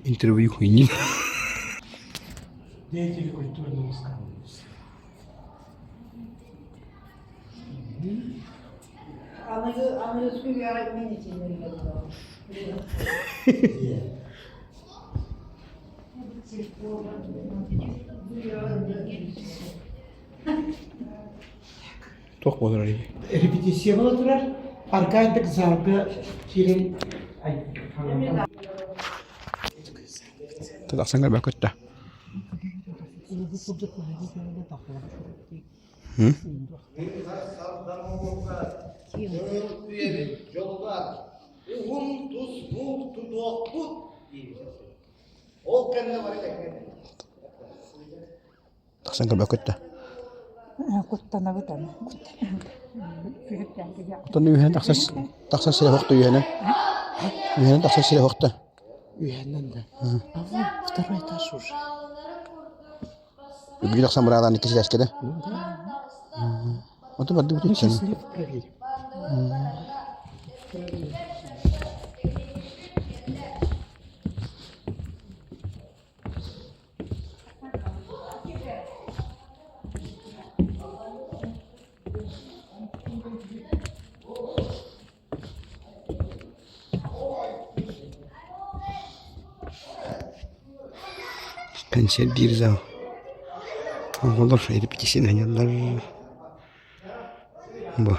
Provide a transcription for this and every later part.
Интервью хуйни. Деятели культурного искусства. Аныгы аныгыскы үйэҕэ мин итиннэргэ Туох буолар ий? Репетиция буола турар. Аркадьдык залга киирэн Тахсан көрбөккүт да. Уһун тус-мук тутуохпут Ол кэннэ бары тэҥҥэ Тахсан көрбөккүт да. Куттанабыт аны. Оттон үһүнэн тахсар тахсар сирэ суохта үһүнэн. Үһүнэн тахсар сирэ суохта. Үһэнэн да. А вон второй этаж уже. Үгү тахсан быраалаан икки силээскэ да. Ну да. Онтон бардыбыт Мы итсэн. сейчас лифт проверим. Кэнсиэрдиир зал. Оҕолор репетиция анньаллар. Бу.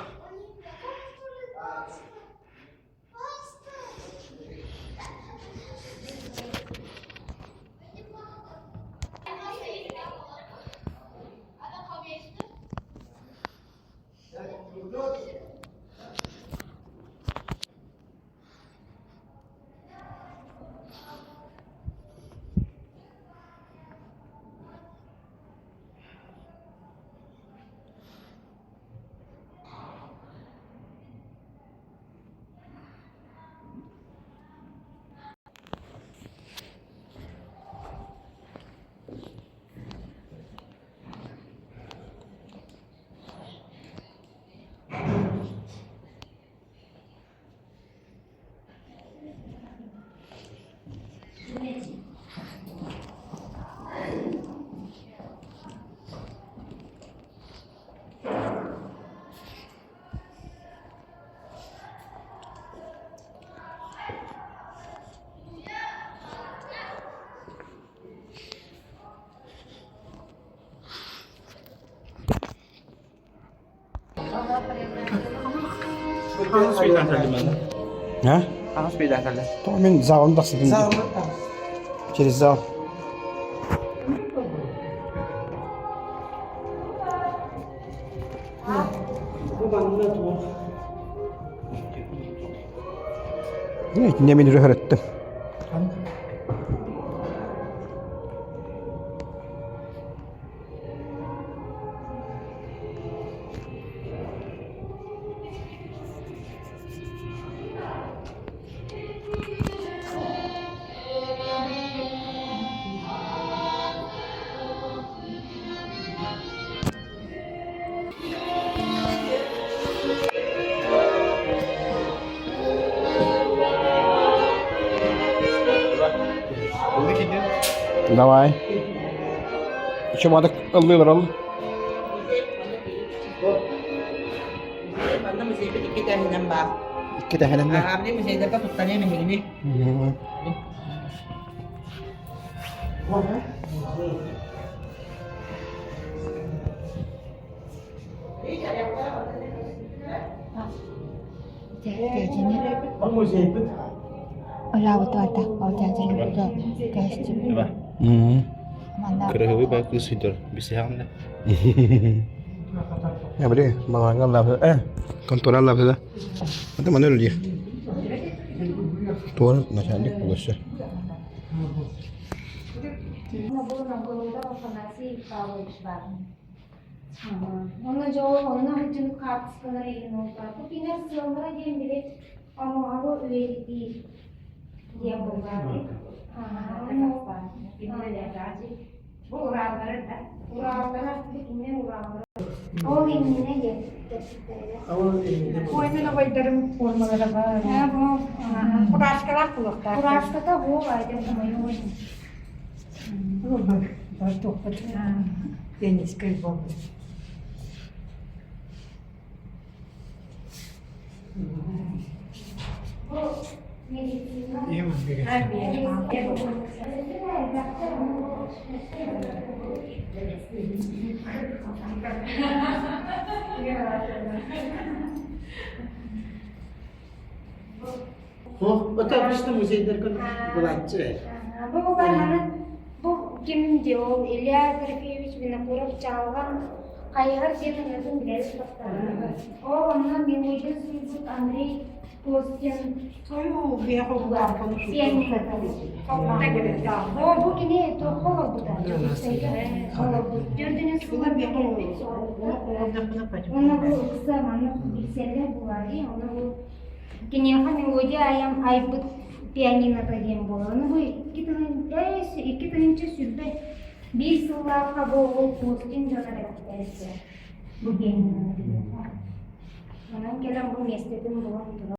А? Тоҕо мин залым тахсытым дии. Через зал. Итиннэ мин өрөһөрөттүм. Давай. Еще мадык ыллыылар ол. Манна музейбит икки тэһинэн баар. Икки тэһинэн да. Аҕабны музейдарга туттарыам эһигини. Музейбит. Кырыһыбый бай кыыс сыйдар бисиһаҕын Я били балаҕаҥҥа лаапы э контора лаапы да. Это маны өлү Туор начальник булушу. Онно дьол онно сылдьыбыт хаартыскалара иһин буолбат. Бу кинилэр сыаллара диэн били омуоһабы үйэтитии диэн буолбаат. Бу урааллара да. Урааллара, бу кинилэр урааллара. Ол иннинэ диэн кэпситтэрэ. Ой, мен обайдарым формалара бар. Кураашкалаах булуохтаах. Кураашката буол айда хомойуон. Пианистскай буолбут. Бу медицина. Ийэм Суох, это обычно музейдарга булааччы. Бу буларманы бу ким ол Илья Дорофеевич Винокуров чаалган хайыһар диэн ыҥырытын билэбит бастаан. Ол онно мелодия суруйбут Андрей Костин Тою О, бу кини туохха олорбута? Дьокуускайга олорбут. Төрдүнэн сыллар кэлбит. Онно бу ыкса маннык билсэллэр булари, онно бу киниэхэ мелодия айам айбыт пианинота диэн буолар. Ону бу 2021 сыллаахха бу ол Костин дьоно бэлэхтээбиттэр. Бу пианиноны. Онон кэлэн бу миэстэтин булан турар.